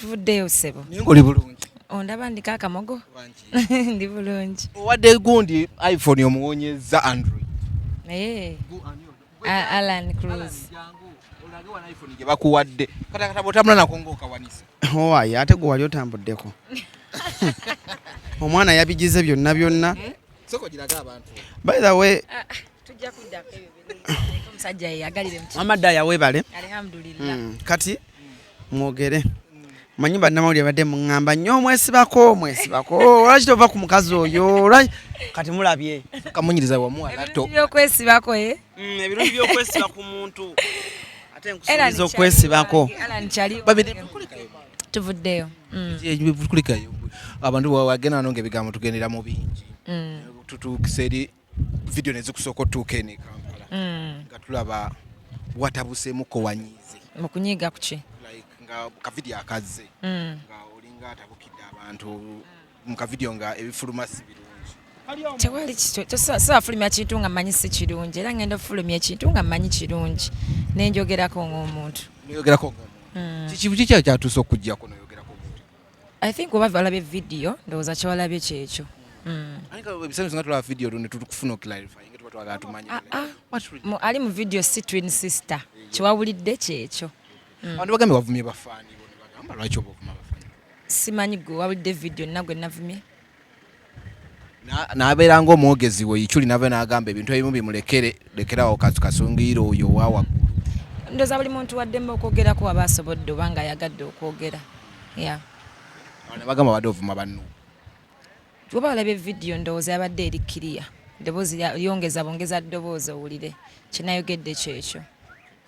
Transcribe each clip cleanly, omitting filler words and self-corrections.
Tuvuddeyo, ssebo. Naye ng'oli bulungi. Ondaba ndiko akamogo, ndi bulungi. Owadde gundi iPhone, omuwonyeza Android. Naye Alan Cruz. Olage wana iPhone gye bakuwadde, katakata bwotambula nako ng'okawanisa. Owaye, ate gwe wali otambuddeko, omwana yabigize byonna byonna. Sooka ogirage abantu. By the way, Tujja kuddako ebyo birungi. Omusajja yeyagalire mu Mama Daya, weebale. Alhamdulillah. Kati mwogere, manyi bannamawulire badde muŋŋamba nnyo omwesibako, omwesibako, lwaki tova ku mukazi oyo? Kati mulabye. Kamunyiriza wamuwa lato. Ebirungi by'okwesibako, eh? Ebirungi by'okwesiba ku muntu ate Alan nkusuubiza Kyali okwesibako. wange, Alan Kyali Babiri. wange. Tuvuddeyo. Kulikayo abantu wagenda wano ng'ebigambo tugendera mu bingi. Tutuukisa eri video nezikusooka otuuka eno e Kampala nga tulaba watabuseemuko, wanyiize. Mu kunyiiga kuki? Like nga kavidiyo akazze nga olinga atabukidde abantu mu kavidiyo nga ebifuluma si birungi. Tewali saafulumya kintu nga mmanyi si kirungi, era ngenda okufulumya ekintu nga mmanyi kirungi nenjogerako ng'omuntu. Noyogerako ng'omuntu. Kiki kiki kyatuuse okujjako noyogerako omuntu? I think oba walabye vidiyo, ndowooza kyewalabye kyekyo. Ebiseera bisinga tulaba vidiyo ne tukufuna oclarify nga tuba twagala tumanye. Ah, ah. What really? Ali mu vidiyo si twin sister, kyewawulidde kyekyo. Abantu bagambye wavumye bafaani bo, ne bagamba lwaki oba ovuma bafaani? Simanyi gwe wawulidde vidiyo nna gwe navumye. N'abeera ng'omwogezi we Ichuli nava n'agamba ebintu ebimu bimulekere, lekerawo kasungiyira oyo owa waggulu. Ndowooza buli muntu waddembe okwogerako waba asobodde oba nga ayagadde okwogera, yeah. Ne bagamba badde ovuma bannu. Oba walabye vidiyo, ndowooza yabadde eri kiriya, eddoboozi lyongeza bongeza ddoboozi owulire kyenayogedde kyekyo.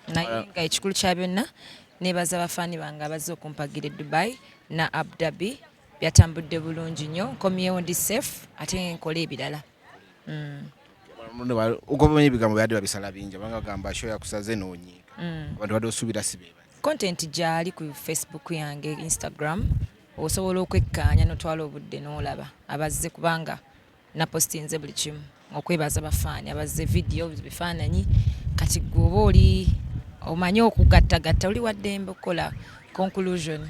Naye nga ekikulu kya byonna, nebaza bafaani bange abazze okumpagira e Dubai na Abu Dhabi. Byatambudde bulungi nnyo, nkomyewo ndi safe, ate nkole ebirala. Ogobamanyi ebigambo byadde babisala bingi, abanga bagamba show yakusaze n'onyiiga. Abantu badde osuubira si beebaze. Content gyali ku Facebook yange, Instagram, osobola okwekkaanya notwala obudde n'olaba abazze, kubanga napostinze buli kimu okwebaza bafaani abazze, video, bifaananyi. Kati gwe oba oli omanyi okugattagatta, oli waddembe okukola conclusion.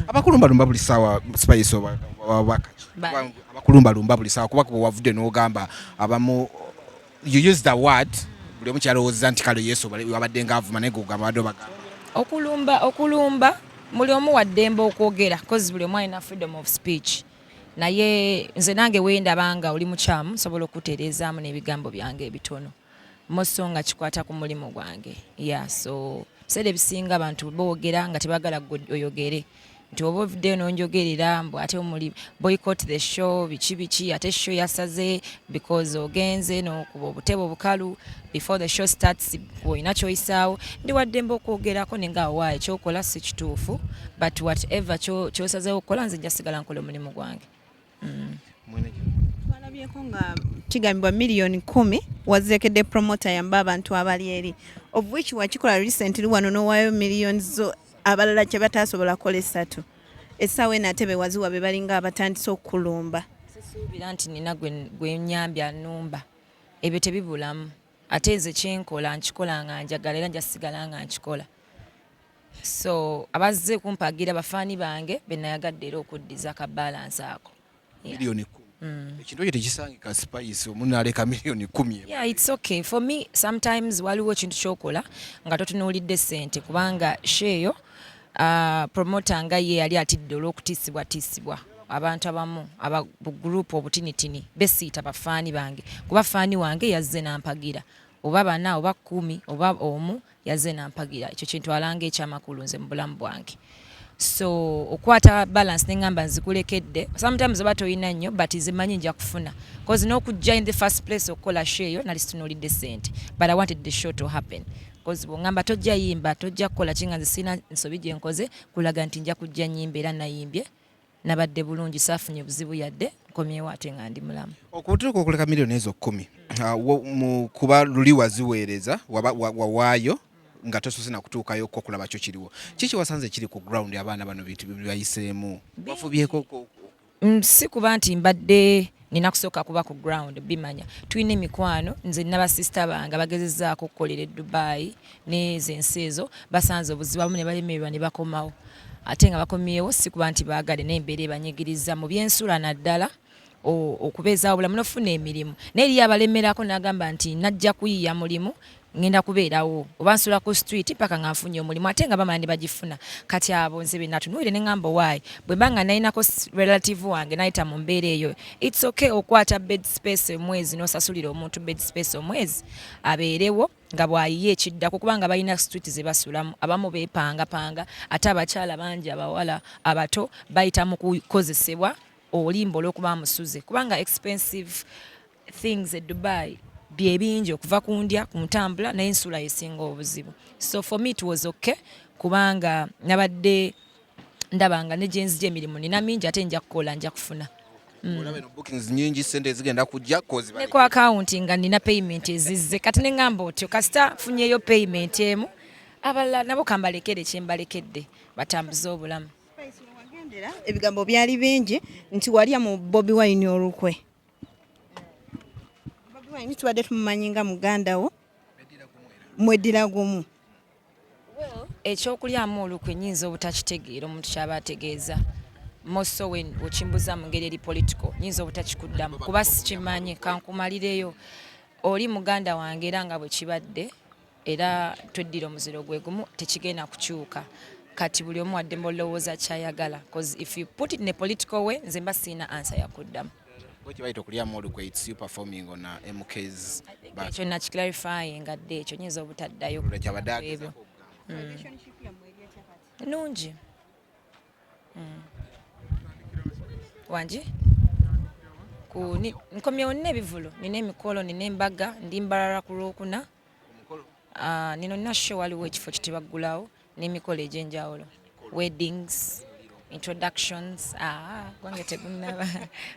Abakulumbalumba buli ssaawa, Spice, obakaki abakulumbalumba buli ssaawa, kuba wavudde n'ogamba abamu, you use the word, buli omu kyalowooza nti kale Yesu wabadde ng'avuma, naye gwe ogamba badde obagamba. Okulumba, okulumba, buli omu waddembe okwogera, cause buli omu alina freedom of speech. Naye nze nange wendaba nga oli mukyamu, nsobola okutereezaamu n'ebigambo byange ebitono moso nga kikwata ku mulimu gwange, yeah. So biseera ebisinga abantu boogera nga tebagala gwe oyogere, nti oba ovuddeyo n'onjogerera mbu ate omuli boycott the show, biki biki, ate show yasaze because ogenze n'okuba obutebe obukalu before the show starts, olina kyoyisaawo. Ndi waddembe okwogerako nenga waayo ekyokola si kituufu, but whatever kyosazeewo okukola, nze nja sigala nkola omulimu gwange. Twalabyeko nga kigambibwa miliyoni 10 wazeekedde promoter yamba abantu abali eri, of which wakikola recently wano n'owaayo miliyoni zo abalala kye bataasobola kukola esatu. Essaawa eno ate bewaziwa be balinga abatandise okulumba. Sisuubira nti nina gwe nyambya nnumba, ebyo tebibulamu. Ate nze kyenkola nkikola nga njagala, era nja sigala nga nkikola. So abazze kumpagira bafaani bange benayagadde era okuddiza ka balance ako. Yeah. Miliyoni 10, ekintu ekyo tekisangika, Spice, omuntu n'aleka miliyoni 10. Yeah, it's okay for me. Sometimes waliwo ekintu kyokola nga totunuulidde ssente, kubanga show eyo promoter nga ye yali atidde olw'okutiisibwatiisibwa abantu abamu aba bu group obutinitini besiita bafaani bange, kuba faani wange yazze nampagira, oba bana oba 10 oba omu, yazze nampagira. Ekyo kintu alanga ekyamakulu nze mu bulamu bwange. So okwata balance neŋŋamba nzikulekedde. Sometimes oba toyina nnyo, but nze manyi nja kufuna, cause n'okujja in the first place okukola show eyo nali situnuulidde ssente, but I wanted the show to happen, cause bw'oŋŋamba tojja yimba, tojja kukola ki, nga nze sirina nsobi gye nkoze kulaga nti nja kujja nnyimba. Era nayimbye, nabadde bulungi, saafunye buzibu yadde, nkomyewo ate nga ndi mulamu. Okutuuka okuleka miliyoni ezo 10, kuba luli waziweereza, wawaayo nga tosoose nakutuukayo ko okulaba kyo kiriwo, kiki wasanze kiri ku ground? Abaana bano bintu byebayiseemu, bafubyeko Si kuba nti mbadde nina kusooka kuba ku ground bimanya. Tulina emikwano, nze nina basisita bange abagezezzaako okukolera e Dubai nezo ensi ezo, basanze obuzibu, abamu ne balemererwa ne bakomawo. Ate nga bakomyewo si kuba nti baagale, naye embeera ebanyigiriza mu byensula, naddala okubeezaawo obulamu n'okufuna emirimu. Naye eriyo abalemerako n'agamba nti najja kuyiiya mulimu, ngenda kubeerawo oba nsula ku street paka nga nfunye omulimu, ate nga bamala ne bagifuna. Kati abo nze be natunuulire ne ŋŋamba, owaayi, bwe mba nga nalinako relative wange nayita mu mbeera eyo, it's okay okwata bed space omwezi n'osasulira omuntu bed space omwezi abeerewo nga bw'ayiye ekiddako, kubanga balina street ze basulamu, abamu beepangapanga. Ate abakyala bangi, abawala abato bayita mu kukozesebwa olimba olw'okuba musuze, kubanga expensive things e Dubai bye bingi, okuva ku ndya, ku ntambula, naye ensula esinga obuzibu. So for me it was okay, kubanga nabadde ndaba nga ne gyenzija emirimu nina mingi, ate nja kukola, nja kufuna. Olaba eno bookings nyingi, sente zigenda kujja kozi. Ne ku akawunti nga nina payment ezizze. Kati ne ŋŋamba otyo, kasita nfunyeyo payment emu, abalala nabo kambalekere kyembalekedde batambuze obulamu. Spice, wagendera ebigambo byali bingi nti walya mu Bobi Wine olukwe. Bobi Wine tubadde tumumanyi nga muganda wo, mweddira gumu. Ekyokulyamu olukwe nyinza obutakitegeera omuntu kyaba ategeeza. Moso when okimbuza mu ngeri eri political, nyinza obutakikuddamu kuba sikimanyi. Kankumalireyo, oli muganda wange, era nga bwe kibadde, era tweddira omuziro gwe gumu, tekigenda kukyuka. Kati buli omu waddembe olowooza kyayagala, cause if you put it in a political way, nze mba siina answer yakuddamu. Kibayita okulyamu olukwe, it's you performing on MK's. Ekyo nakiclarifying adde, ekyo nyinza obutaddayo. Kyabadde ebyo agezaako okugamba. Relationship yammwe eri etya kati? Nungi. Wangi nkomyewo, nina ebivulu, nina emikolo, nina embaga, ndi Mbarara ku Lwokuna. Ah, nino nina show, waliwo ekifo kitebaggulawo n'emikolo egy'enjawulo, weddings, introductions. Ah, gwange tegunnaba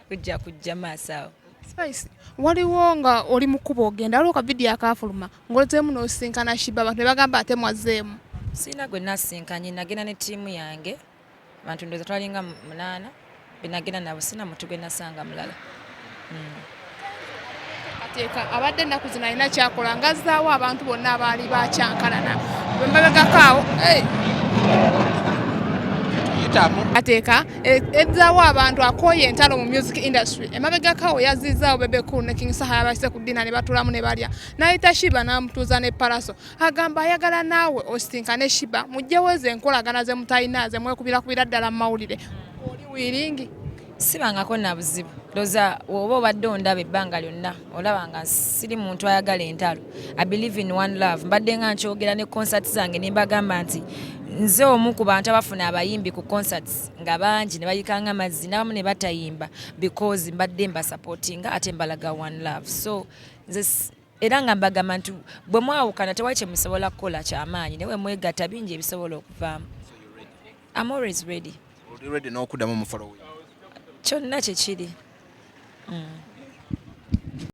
kujja, kujja maaso awo. Spice, waliwo nga oli mu kkubo ogenda, waliwo ka vidiyo akaafuluma ng'ozeemu n'osinkana Sheebah, abantu ne bagamba ate mwazzeemu. Sirina gwe nasinkanye, nagenda ne ttiimu yange, abantu ndowooza twalinga munaana benagenda nabo, sina muntu gwe nasanga mulala. Kateeka abadde ennaku zino alina kyakola ng'azzaawo abantu bonna abaali bakyankalana bwe mbabegako awo, hey. Yitamu. Ateeka ezzaawo abantu, akooye entalo mu music industry. Emabegako awo yazizzaawo Bebe Cool ne King Saha, yabase ku dinner ne batuulamu ne balya, n'ayita Sheebah n'amutuuza ne Pallaso. Agamba ayagala naawe osinkane Sheebah, mugyewo ezo enkolagana ze mutalina ze mwekubirakubira ddala mu mawulire. Oli willing? Sibangako na buzibu. Ndowooza oba obadde ondaba ebbanga lyonna, olaba nga siri muntu ayagala entalo. I believe in one love. Mbadde nga nkyogera ne concert zange ne mbagamba nti nze omu ku bantu abafuna abayimbi ku concerts nga bangi ne bayikanga amazzi, n'abamu ne batayimba, because mbadde mbasupportinga ate mbalaga one love. So nze era nga mbagamba nti bwe mwawukana tewali kye musobola kukola kyamaanyi, naye bwe mwegatta bingi ebisobola okuvaamu. I'm always ready. Oli ready n'okuddamu mu following? Kyonna kyekiri.